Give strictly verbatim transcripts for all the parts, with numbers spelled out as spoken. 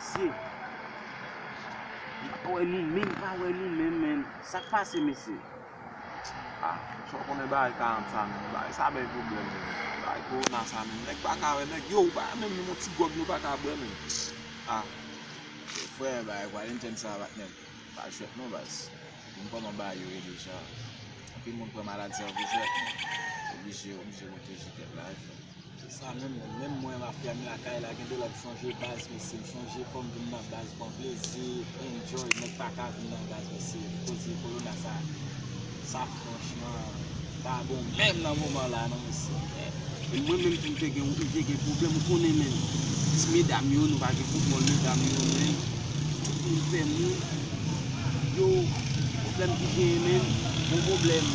Mesye, m pa wè nou menm, m pa wè nou menm, menm. Sa k pase, mesye? Ah, sa w konnen bagay karant sa menm. Bagay sa bay pwoblèm menm. Bagay kowona sa menm. Nèg pa ka wè nèg. Yo, ou pa menm, menm yon ti gwòg nou pa ka bwè menm. Ah. Frè, bagay Valentine sa, patnè. Pa jwèt non, baz. Vin kòman bagay yo ye deja. Anpil moun pran maladi an pou jwèt. Oblije, oblije pwoteje tèt la, wi, frè. Se sa menm, menm mwen, mafya m lakay la, gen de lè m sonje baz, mesye, m sonje fò m vin nan baz, pran plezi, enjoy, nèg pa ka vin nan baz, mesye, koze kowona sa, sa franchman pa bon menm nan moman la non, mesye. E mwen menm tou m te gen, m te gen pwoblèm, ou konnen menm, ti medam yo, nou pa gen kontwòl medam yo menm, anpil fè moun, yo, pwoblèm ki genyen menm, bon pwoblèm.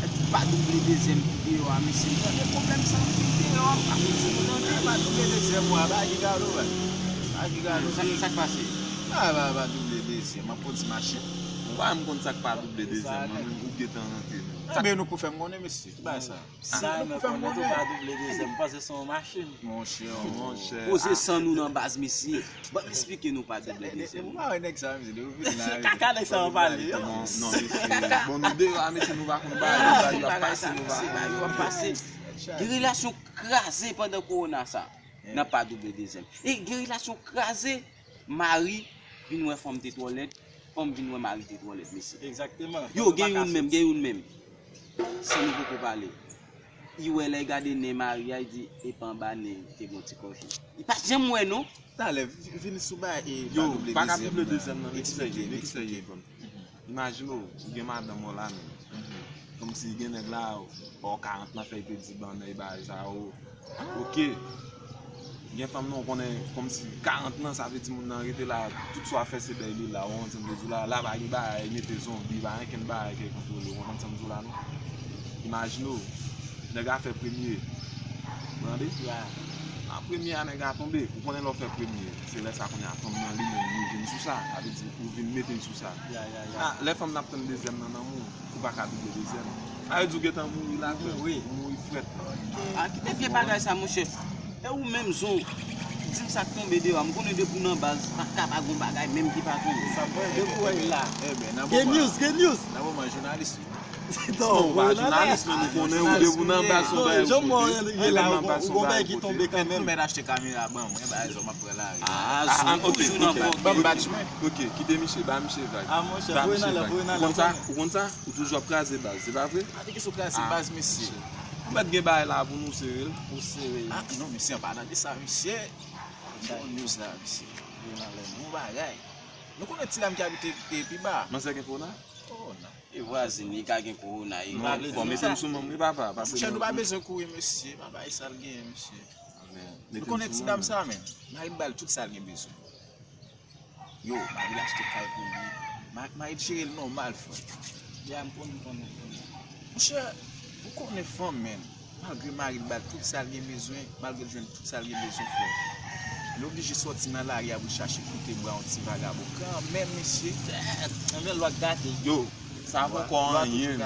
Èske pa double dezyèm ki deyò a, mesye? M tande pwoblèm sa ki deyò a, pa mesye, m tande. Pa double dezyèm, wa, bagay ki gado, baz. Bagay ki gado. Sa, sa k pase? Pa, pa, pa double dezyèm, m ap kondi machin. Ou pa menm konn sa k pa double dezyèm nan, menm ou gentan rantre menm. Enben, nou pou fè m konnen, mesye, ki bagay sa? Sa nou konnen tou pa double dezyèm, m panse se yon machin. Monchè, monchè. Poze san nou nan baz, mesye. Ban m eksplike nou pa double dezyèm. Ou pa wè nèg sa, mesye, depi w vin la. Se kaka nèg sa ap pale, yo. Non, non, mesye. Bon, nou deyò a, mesye, nou pa konn bagay, bagay yo ap pase, nou pa konn. Bagay yo ap pase. Gen relasyon kraze pandan kowona sa. Nan pa double dezyèm. E gen relasyon kraze. Mari vin wè fanm te twò lèd, fanm vin wè mari te twò lèd, mesye. Egzakteman. Yo, gen youn menm, gen youn menm. San nou poko pale. Li wè lè l gade nen mari a, li di, epa anba nen te gon ti kòchon. Li pa janm wè non. Talè, vi-, vin sou bagay e pa double dezyèm nan. Yo, pa ka double dezyèm nan, men ki sa ye, men ki sa ye, bon. Imajine w, ou gen madanm ou la menm. Kòmsi gen nèg la, bò karant nan fè, li te di ban nèg bagay sa yo. Oke. Gen fanm nan, ou konnen, kòmsi karant nan, sa vle di moun nan rete la, tout sa w ap fè se dèyè li la, ou konprann sa m vle di w la, la pa gen bagay, mete zonbi, pa gen kenn bagay ki kontwole, ou konprann sa m di w la, non? Imajine w, nèg la fè premye. Ou tande? Nan premye a, nèg la tonbe, ou konnen lè w fè premye, se lè sa kounye a fanm nan li menm, li vin sou sa, sa vle di, ou vin mete l sou sa. Ah, lè fanm nan ap tann dezyèm nan nan mou. Ou pa ka double dezyèm. A, yo di w gentan mouri la, frè. Ou mouri frèt. Ah, kite vye bagay sa, monchè. E ou menm, Zo, di m sa k tonbe deyò a. M konnen depi w nan baz, pa ka pa gon bagay menm ki pa tonbe. Sa vre, depi w wè l la. Ebyen, nan moman, gen news, gen news. Nan moman, jounalis ou. Non, ou pa jounalis, men nou konnen ou depi w nan baz, ou bay kote. Ou gon bagay ki tonbe kanmenm. Ou mèt achte kamera ban mwen, bagay sa, m ap pran lari. Ah, Zo, ok, toujou nan fòk. Ban m bat mwen. Ok, kite misye, ba misye vag. Ah, monchè, voye nan lè, voye nan lè. Ou konn sa? Ou konn sa? Ou toujou ap kraze baz, se pa vre? Pa di ki sou kraze baz, mesye. Ou mèt gen bagay la pou nou sere l. Pou sere l. Ah, non, mesye, an palan de sa, mesye. Bon news la, mesye. Voye nan lè, bon bagay. Nou konnen ti dam ki abite, e, pi ba. Manzè gen kowona? Kowona. E vwazin, li ka gen kowona, e. Non, bon, mete m sou non, wi, papa. Monchè, nou pa bezwen kouri, mesye. Pa bay sa l genyen, mesye. Nou konnen ti dam sa, men. Mari l ba l tout sa l gen bezwen. Yo, mari l achte kay pou li. Ma-, mari l jere l nòmal, frè. Ya, m konnen, m konnen, m konnen. Monchè, ou konnen fanm, men. Malgre mari l ba l tout sa l gen bezwen, malgre l jwenn tout sa l gen bezwen, frè. Li oblije sòti nan lari a pou l chache kote bwa yon ti vagabon. Kanmenm, mesye. Anben, lwa gate. Yo, sa poko anyen.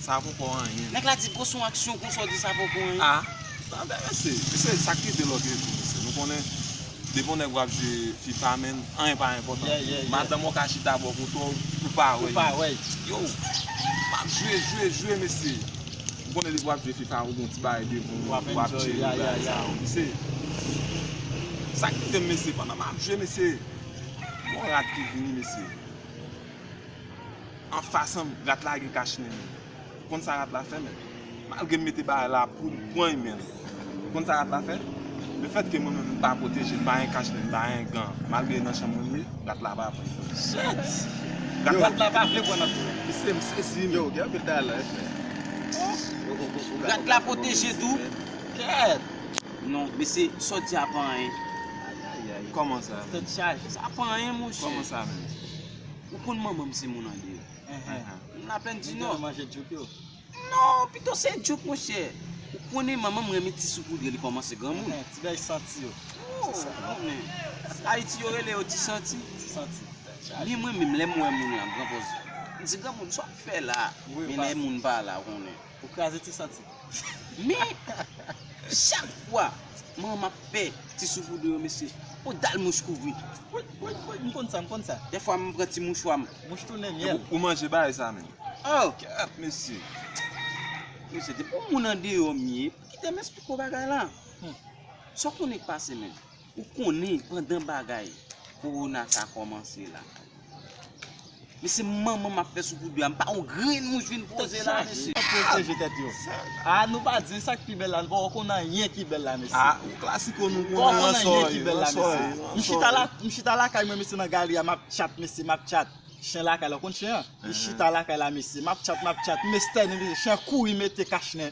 Sa poko anyen. Nèg la di, pran son aksyon, konsa w di sa poko anyen. Ah, anben, mesye, mesye, sa k rive lòt jou, mesye. Nou konnen, depi yon nèg w ap jwe FIFA, menn, anyen pa enpòtan. Madanm ou ka chita bò kote w, ou pa wè. Ou pa wè. Yo, m ap jwe, jwe, jwe, mesye. Ou konnen depi w ap jwe FIFA, ou gon ti bagay devan w, w ap tcheke bagay sa yo, mesye. Sa k rive m, mesye, pandan m ap jwe, mesye, gon rat ki vini, mesye. Anfas an m, rat la gen kach nen li. Ou konn sa rat la fè, menn? Malgre m mete bagay la pou l pran l, menn. Ou konn sa rat la fè? Lefètke mwen menm, m pa pwoteje, m pa gen kach nen, m pa gen gan. Malgre nan chanm mwen li ye, rat la pa pran l. Shit! Rat la pa vle pran nan tou. Mesye, m sezi, menn. Yo, gen anpil talè, frè. Rat la pwoteje tou. Kèt! Non, mesye, sa w di a pa anyen. Kòman sa? Tèt chaje. Sa pa anyen, monchè. Kòman sa, menn? Ou konn manman m se moun andeyò. Moun Laplenn di Nò. Manje djouk yo. Non, pito se djouk, monchè. Ou konnen manman m renmen ti soupoudre, li kòmanse granmoun. Ti bèy santi yo. Oh, non, men. Ayiti, yo rele yo ti santi. Ti santi. Men mwen menm, lè m wè moun la, m pran pòz. M di, granmoun, sa w ap fè la? Men lè moun pa la, ou konnen. Ou kraze ti santi. Men, chak fwa, manman m ap fè ti soupoudre yo, mesye. Ou dal mouch kouvri. Wi, wi, wi, m konn sa, m konn sa. Dèfwa m pran ti mouchwa m. Mouch tounen myèl. Ou manje bagay sa menm. Oh, Kèt mesye. mesye, depi yon moun andeyò m ye, kite m esplike w bagay la. Hmm. Sa w konnen k pase menm? Ou konnen pandan bagay korona sa kòmanse la. Men se manman m ap fè sou kou dwe a. M pa yon grenn mouch vin poze la, mesye. Pwoteje tèt yo. A, nou pa di sa k pi bèl la, nou pa wè konn anyen ki bèl la, mesye. Ah, ou klasiko nou Ou pa konnen konn anso anyen ki yo, bèl la, anso mesye. yo, M chita la, m chita lakay mwen, mesye, nan galri a, m ap tchat, mesye, m ap tchat. Chen lakay la, ou konn chen an? M chita lakay la, mesye, m ap tchat, m ap tchat, m estène, mesye, chen an kouri mete kachnen.